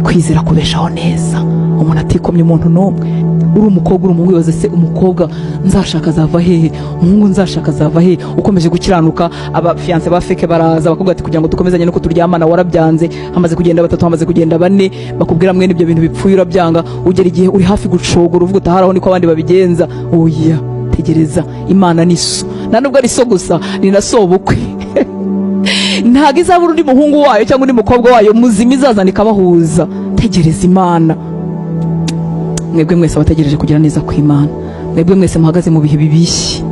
Kwizera kubeshaho neza umuntu atikomye umuntu n'umwe. Uri umukobwa, uri umuhungu, wibaza: se umukobwa nzashaka azava hehe? Umuhungu nzashaka azava hehe? Ukomeje gukiranuka, abafiancé ba fake baraza bakubwira ati: "Kugira ngo dukomezanye nuko turyamana." Warabyanze. Hamaze kugenda batatu, hamaze kugenda bane, bakubwira mwene ibyo bintu bipfuye, urabyanga. Ugera igihe uri hafi gucogora, uvuga uti: "Ahari niko abandi babigenza." Oya, tegereza. Imana ni so, nta nubwo ari so gusa, ni na so bukwe. Ntabwo izabura undi muhungu wayo cyangwa undi mukobwa wayo muzima izazana ikabahuza. Tegereza Imana. Mwebwe mwese abategereje kugira neza kw'Imana, mwebwe mwese muhagaze mu bihe bibishye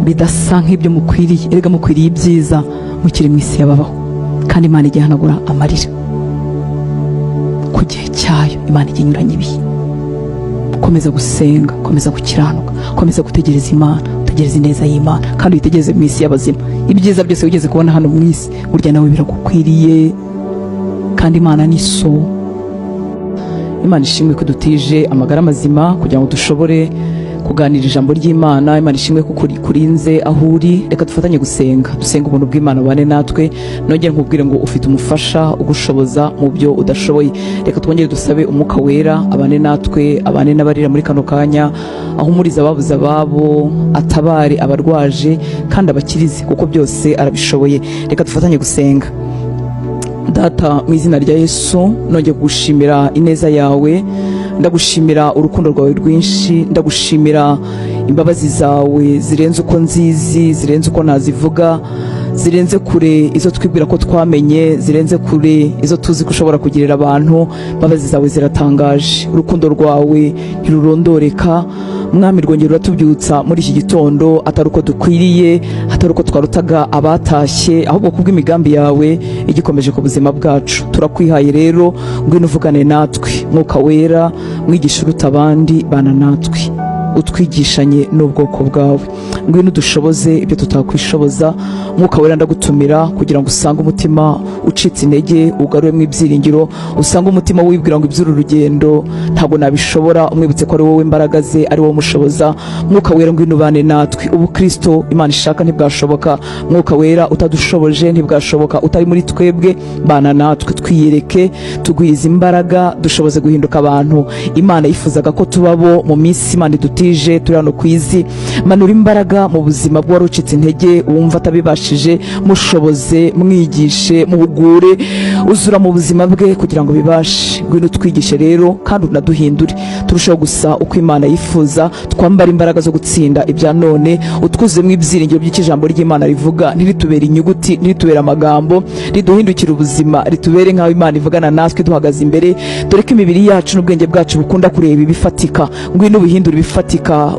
bidasa nk'ibyo mukwiriye, erega mukwiriye ibyiza mukiri mu isi y'ababaho. Kandi Imana ijya ihanagura amarira ku gihe cyayo. Imana ijya inyuranya ibihe. Komeza gusenga, komeza gukiranuka, komeza gutegereza Imana, utegereze ineza y'Imana kandi uyitegereze mu isi y'abazima. Ibyiza byose wigeze kubona hano mu isi, burya nawe biragukwiriye. Kandi Imana ni so. Imana ishimwe ko dutije amagara mazima kugira ngo dushobore kuganira ijambo ry'Imana. Imana ishimwe ko kurinze aho uri. Reka dufatanye gusenga, dusenga ubuntu bw'Imana bubane natwe. Nongere nkubwire ngo ufite umufasha ugushoboza mu byo udashoboye. Reka twongere dusabe Umwuka Wera abane natwe, abane n'abarira muri kano kanya, ahumurize ababuze ababo, atabare abarwaje kandi abakirize, kuko byose arabishoboye. Reka dufatanye gusenga. Data, mu izina rya Yesu, nongeye kugushimira ineza yawe. Ndagushimira urukundo rwawe rwinshi, ndagushimira imbabazi zawe zirenze uko nzizi, zirenze uko nazivuga, zirenze kure izo twibwira ko twamenye, zirenze kure izo tuzi ko ushobora kugirira abantu. Imbabazi zawe ziratangaje, urukundo rwawe ntirurondoreka. Mwami, rwongera uratubyutsa muri iki gitondo, atari uko dukwiriye, atari uko twarutaga abatashye, ahubwo kubw'imigambi yawe igikomeje ku buzima bwacu. Turakwihaye rero, ngwino uvugane natwe. Mwuka Wera, mwigisha uruta abandi, bana natwe, utwigishanye n'ubwoko bwawe. Ngwino udushoboze ibyo tutakwishoboza. Mwuka Wera, ndagutumira kugira ngo usange umutima ucitse intege, ugaruremo ibyiringiro. Usange umutima wibwira ngo iby'uru rugendo ntabwo nabishobora, umwibutse ko ari wowe imbaraga ze, ari wowe umushoboza. Mwuka Wera, ngwino ubane natwe. Ubukristo Imana ishaka ntibwashoboka Mwuka Wera utadushoboje, ntibwashoboka utari muri twebwe. Bana natwe, twiyereke, tugwize imbaraga, dushoboze guhinduka abantu Imana yifuzaga ko tubabo mu minsi Imana idutije turi hano ku isi. Manura imbaraga mu buzima bw'uwari ucitse intege, wumva atabibashije. Mushoboze, mwigishe, muhugure, uzura mu buzima bwe kugira ngo bibashe. Ngwino utwigishe rero kandi unaduhindure, turusheho gusa uko Imana yifuza, twambara imbaraga zo gutsinda ibya none. Utwuzemo ibyiringiro by'icyo ijambo ry'Imana rivuga. Ntiritubere inyuguti, ntiritubere amagambo, riduhindukire ubuzima, ritubere nk'aho Imana ivugana natwe duhagaze imbere. Dore ko imibiri yacu n'ubwenge bwacu bukunda kureba ibifatika. Ngwino ubihindure ibifatika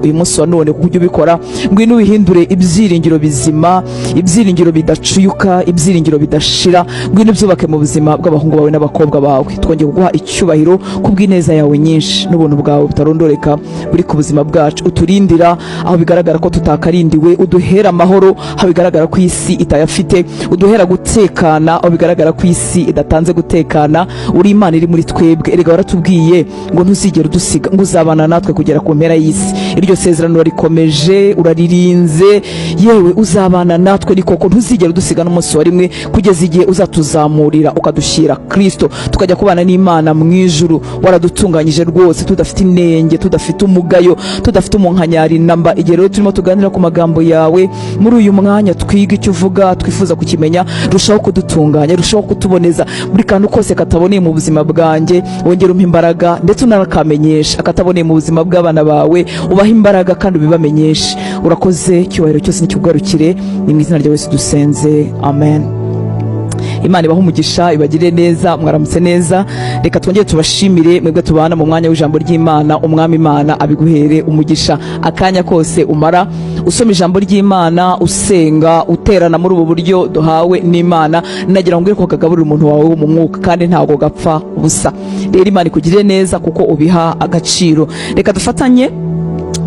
uyu munsi wa none, kuko ujya ubikora. Ngwino ubihindure ibyiringiro bizima, ibyiringiro bidacuyuka, ibyiringiro bidashira. Ngwino ubyubake mu buzima bw'abahungu bawe n'abakobwa bawe. Twongeye kuguha icyubahiro kubw'ineza yawe nyinshi n'ubuntu bwawe butarondoreka buri ku buzima bwacu. Uturindira aho bigaragara ko tutakarindiwe, uduhera amahoro aho bigaragara ko isi itayafite, uduhera gutekana aho bigaragara ko isi idatanze gutekana. Uri Imana iri muri twebwe. Erega waratubwiye ngo ntuzigere udusiga, ngo uzabana natwe kugera ku mpera y'isi. Iryo sezerano urarikomeje, uraririnze. Yewe, uzabana natwe ni koko, ntuzigere udusiga n'umunsi wa rimwe, kugeza igihe uzatuzamurira ukadushyira Kristo, tukajya kubana n'Imana mu ijuru, waradutunganyije rwose, tudafite inenge, tudafite umugayo, tudafite umunkanyari namba. Igihe rero turimo tuganira ku magambo yawe muri uyu mwanya, twiga icyo uvuga, twifuza kukimenya. Rushaho kudutunganya, rushaho kutuboneza. Buri kantu kose kataboneye mu buzima bwanjye, wongere umpa imbaraga ndetse unakamenyesha. Akataboneye mu buzima bw'abana bawe, ubahe imbaraga kandi ubibamenyeshe. Urakoze, icyubahiro cyose nikikugarukire. Ni mu izina rya Yesu dusenze, amen. Imana ibahe umugisha, ibagirire neza. Mwaramutse neza. Reka twongere tubashimire mwebwe tubana mu mwanya w'ijambo ry'Imana. Umwami Imana abiguhere umugisha. Akanya kose umara usoma ijambo ry'Imana, usenga, uterana muri ubu buryo duhawe n'Imana, nagira ngo mbwire ko kagaburira umuntu wawe wo mu mwuka, kandi ntabwo gapfa ubusa. Rero Imana ikugirire neza kuko ubiha agaciro. Reka dufatanye.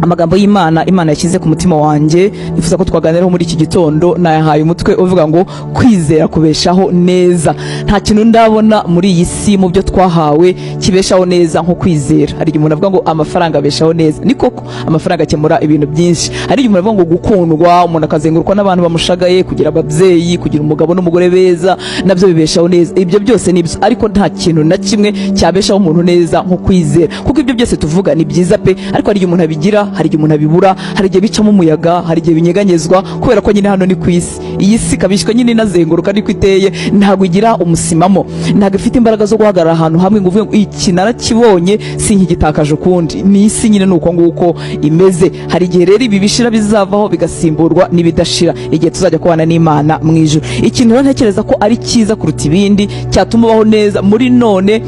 Amagambo y'Imana, Imana yashyize ku mutima wanjye, nifuza ko twaganiraho muri iki gitondo, nayahaye umutwe uvuga ngo "Kwizera kubeshaho neza". Nta kintu ndabona muri iyi si mu byo twahawe kibeshaho neza nko kwizera. Hari igihe umuntu avuga ngo amafaranga abeshaho neza. Ni koko, amafaranga akemura ibintu byinshi. Hari igihe umuntu avuga ngo gukundwa, umuntu akazengurukwa n'abantu bamushagaye, kugira ababyeyi, kugira umugabo n'umugore beza, nabyo bibeshaho neza. Ibyo byose ni byo, ariko nta kintu na kimwe cyabeshaho umuntu neza nko kwizera, kuko ibyo byose tuvuga ni byiza pe, ariko hari igihe umuntu abigira, hari igihe umuntu abibura, hari igihe bicamo umuyaga, hari igihe binyeganyezwa, kubera ko nyine hano ni ku isi. Iyi si ikabishwa nyine inazenguruka, niko iteye. Ntabwo igira umusimamo, ntabwo ifite imbaraga zo guhagarara ahantu hamwe ngo uvuge ngo iki narakibonye, sinkigitakaje ukundi. Ni isi nyine, ni uko nguko imeze. Hari igihe rero ibi bishira bizavaho, bigasimburwa n'ibidashira, igihe tuzajya kubana n'Imana mu ijuru. Ikintu rero ntekereza ko ari cyiza kuruta ibindi cyatuma ubaho neza muri none,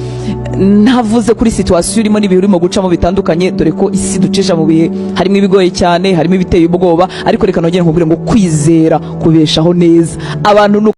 ntavuze kuri situation urimo n'ibihe urimo gucamo bitandukanye, dore ko isi ducisha mu bihe harimo ibigoye cyane, harimo ibiteye ubwoba, ariko reka nongere nkubwire ngo kwizera kubeshaho neza abantu.